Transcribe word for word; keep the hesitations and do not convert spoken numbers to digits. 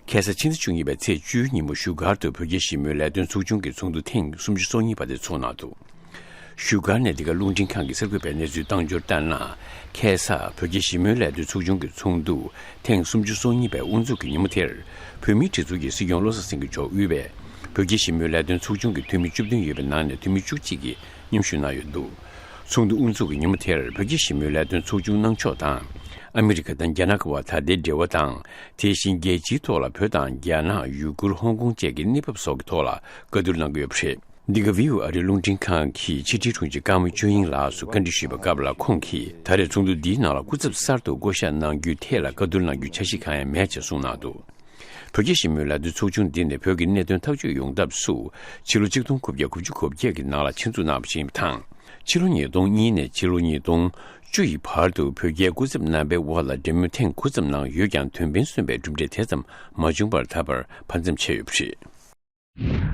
ཁ་སང་ཕྱི་ཟླ་བཅུ་གཉིས་པའི་ཚེས་བཅུའི་ཉིན་མོ་བཞུགས་སྒར་དུ་བོད་རྒྱ་ཞི་མོལ་ལས་དོན་ཚོགས་ཆུང་གི་ཚོགས་འདུ་ཐེངས་སུམ་ཅུ་སོ་གཉིས་པ་དེ་ཚོགས་གནང་འདུག་བཞུགས་སྒར་ནས་འདི་ག་རླུང་འཕྲིན་ཁང་གིས་གསར་འགོད་པའི་གནས་ཚུལ་བཏང་འབྱོར་ལྟར་ན། ཁ་སང་བོད་རྒྱ་ཞི་མོལ་ལས་དོན་ཚོགས་ཆུང་གི་ཚོགས་འདུ་ཐེངས་སུམ་ཅུ་སོ་གཉིས་པའི་དབུ་འཛུགས་ཀྱི་ཉིན་མོ་དེར། བོད་མིའི་སྒྲིག་འཛུགས་ཀྱི་སྲིད་སྐྱོང་བློ་བཟང་སེང་གེ་མཆོག་དབུས་པའི་བོད་རྒྱ་ཞི་མོལ་ལས་དོན་ཚོགས་ཆུང་གི་འཐུས་མི་བཅུ་བདུན་ཡོད་པའི་ནང་ནས་འཐུས་མི་བཅུ་གཅིག་གིས་མཉམ་ཞུགས་གནང་ཡོད་འདུག་ཚོགས་འདུ་དབུ་འཛུགས་ཀྱི་ཉིན་མོ་དེར་བོད་རྒྱ་ཞི་མོལ་ལས་དོན་ཚོགས་ཆུང་གནང་ཕྱོགས་དང་། ཨ་མི་རི་ཀ་དང་རྒྱ་ནག་བར་ད་ལྟའི་འབྲེལ་བ་དང་། དེ་བཞིན་རྒྱལ་སྤྱིའི་ཐོག་ལ་བོད་དང་རྒྱ་ནག་ཡུ་གུར་ཧོང་ཀོང་བཅས་ཀྱི་གནས་བབ་སོགས་ཀྱི་ཐོག་ལ་བཀའ་བསྡུར་གནང་གི་ཡོད་པ་རེད། འདི་ག་བྷི་ཨོ་ཨེ་ཨ་རིའི་རླུང་འཕྲིན་ཁང་གི་ཕྱི་དྲིལ་དྲུང་ཆེ་ཀརྨ་ཆོས་དབྱིངས་ལགས་སུ་བཀའ་འདྲི་ཞུས་པའི་སྐབས་ལ། ཁོང་གིས་ད་རེས་ཚོགས་འདུ་འདིའི་ནང་ལ་སྐུ་ཚབ་གསར་དུ་བསྐོ་གཞག་གནང་རྒྱུའི་ཐད་ལ་བཀའ་བསྡུར་གནང་རྒྱུའི་འཆར་གཞི་གང་ཡང་མེད་ཅེས་གསུངས་གནང་འདུག་བོད་རྒྱ་ཞི་མོལ་ལས་དོན་ཚོགས་ཆུང་འདི་ནས་བོད་ཀྱི་གནད་དོན་ཐག་གཅོད་ཡོང་ཐབས་སུ། ཕྱི་ལོ་ཆིག་སྟོང་དགུ་བརྒྱ་དགུ་བཅུ་གོ་བརྒྱད་ཀྱི་ནང་ལ་ཆེད་འཛུགས་གནང་བ་ཞིག་ཡིན་པ་དང་། ཕྱི་ལོ་ཉིས་སྟོང་གཉིས་ནས་ཕྱི་ལོ་ཉིས་སྟོང་བཅུ་ཡི་བར་དུ་བོད་རྒྱའི་སྐུ་ཚབ་རྣམ་པའི་དབར་ལ་འབྲེལ་མོལ་ཐེངས་དགུ་ཙམ་གནང་ཡོད་ཀྱང་། དོན་ཕན་སོན་པའི་གྲུབ་འབྲས་དེ་ཙམ་མ་བྱུང་བར་ད་བར་ཕར་འཛེམས་བྱས་ཡོད་པ་རེད།